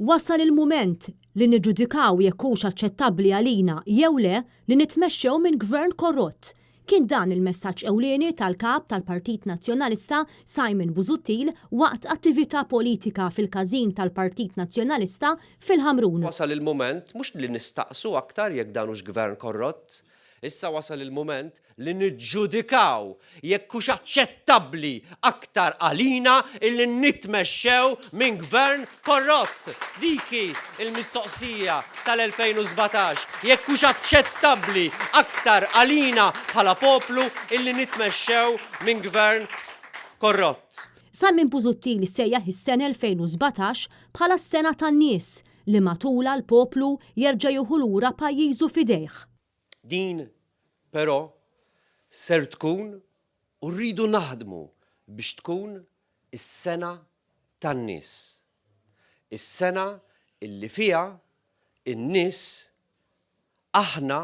Wasal il-mument li niġġudikaw jekk hux aċċettabbli għalina jew le li nitmexxew minn Gvern korrott. Kien dan il-messaġġ ewlieni tal-Kap tal-Partit Nazzjonalista Simon Busuttil waqt attività politika fil-każin tal-Partit Nazzjonalista fil-Ħamrun. Wasal il-mument mhux li nistaqsu aktar jekk dan hux Gvern korrott, Issa wasal il-mument li niġġudikaw jekk hux aċċettabbli aktar għalina illi nitmexxew minn gvern korrott. Dik hi l-mistoqsija tal-2017, jekk hux aċċettabbli aktar għalina bħala poplu illi nitmexxew minn gvern korrott. Simon Busuttil sejjaħ is-sena 2017 bħala s-sena tan-nies li matulha l-poplu jerġa' jieħu lura pajjiżu f'idejh. Din, però, ser tkun u rridu naħdmu biex tkun is-sena tan-nies. Is-sena illi fiha n-nies, aħna,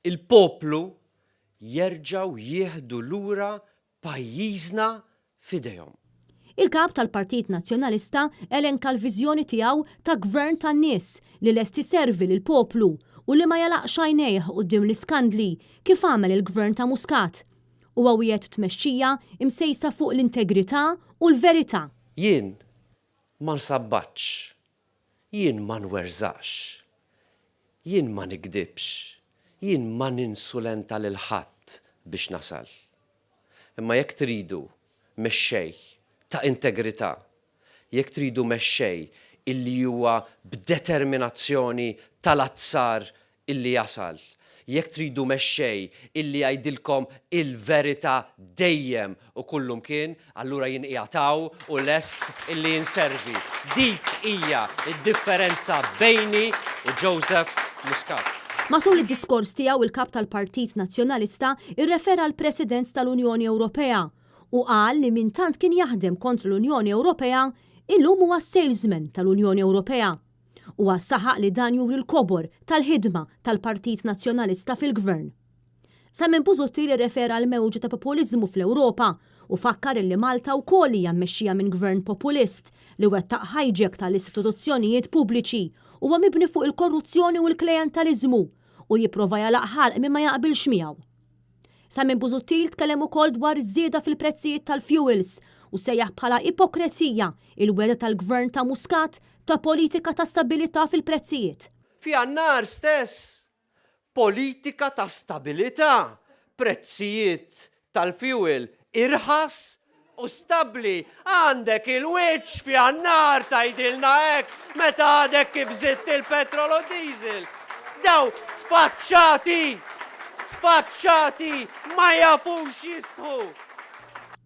il-poplu, jerġgħu jieħdu lura pajjiżna f'idejhom. Il-Kap tal-Partit Nazzjonalista elenka l-viżjoni tiegħu ta' Gvern tan-nies li lest iservi lill-poplu u li ma jagħlaqx għajnejh quddiem l-iskandli kif għamel il-Gvern ta' Muscat. Huwa wiegħed tmexxija msejsa fuq l-integrità u l-verità. Jien ma nsabbatx, jien ma nwerżaqx, jien ma nigdibx, jien ma ninsulenta lil ħadd biex nasal. Imma jekk tridu mexxej ta' integrità, jekk tridu mexxej illi huwa b'determinazzjoni tal-azzar illi jasal, jekk tridu mexxej illi jgħidilkom il-verità dejjem u kullumkien, allura jien qiegħed hawn u lest illi inservi. Dik hija d-differenza bejni u Joseph Muscat. Matul id-diskors tiegħu il-Kap tal-Partit Nazzjonalista rrefera għall-President tal-Unjoni Ewropea u qal li min tant kien jaħdem kontra l-Unjoni Ewropea illum huwa salesman tal-Unjoni Ewropea. Huwa saħaq li dan juri l-kobor tal-ħidma tal-Partit Nazzjonalista fil-Gvern. Simon Busuttil irrefera għal mewġa ta' populiżmu fl-Ewropa u fakkar illi Malta wkoll hija mmexxija minn Gvern populist li wettaq hijack tal-istituzzjonijiet pubbliċi, huwa mibni fuq il-korruzzjoni u l-klejentaliżmu u jipprova jagħlaq ħalq min ma jaqbilx miegħu. Simon Busuttil tkellem ukoll dwar iż-żieda fil-prezzijiet tal-fuels u sejjaħ bħala ipokrezija il-wegħda tal-Gvern ta' Muscat ta' politika ta' stabilità fil-prezzijiet. F'Jannar stess, politika ta' stabilità, prezzijiet tal-fuel irħas u stabbli. Għandek il-wiċċ f'Jannar tgħidilna hekk meta għadek kif żidt il-petrol u d-diesel. Dawn sfaċċati! Sfaċċati! Ma jafux jistħu!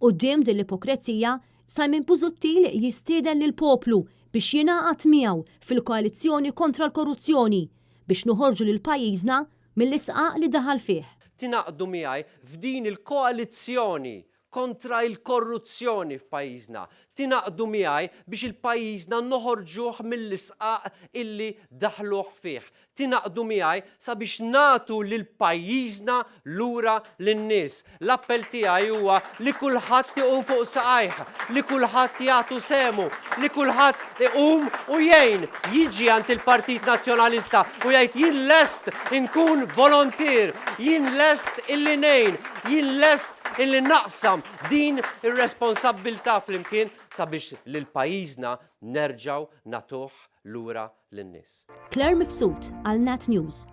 Quddiem din l-ipokrezija, Simon Busuttil jistieden lill-poplu biex jingħaqad miegħu fil-koalizzjoni kontra l-korruzzjoni biex noħorġu lil pajjiżna mill-isqaq li daħal fih. Tingħaqdu miegħi f'din il-koalizzjoni kontra il-korruzzjoni f'pajjiżna. Tingħaqdu miegħi biex il-pajjiżna noħorġuh mill-isqaq illi daħluh fih. Tingħaqdu miegħi sabiex nagħtu lil pajjiżna lura lin-nies. L-appell tiegħi huwa li kulħadd iqum fuq saqajh, li kulħadd jagħtu sehmu, li kulħadd iqum u jgħin, jiġi għand il-Partit Nazzjonalista u jgħid jien lest inkun volontier, jien lest illi ngħin, jien lest illi naqsam din ir-responsabbiltà flimkien sabiex lil pajjiżna nerġgħu nagħtuh lura lin-nies. Claire Mifsud għal Net News.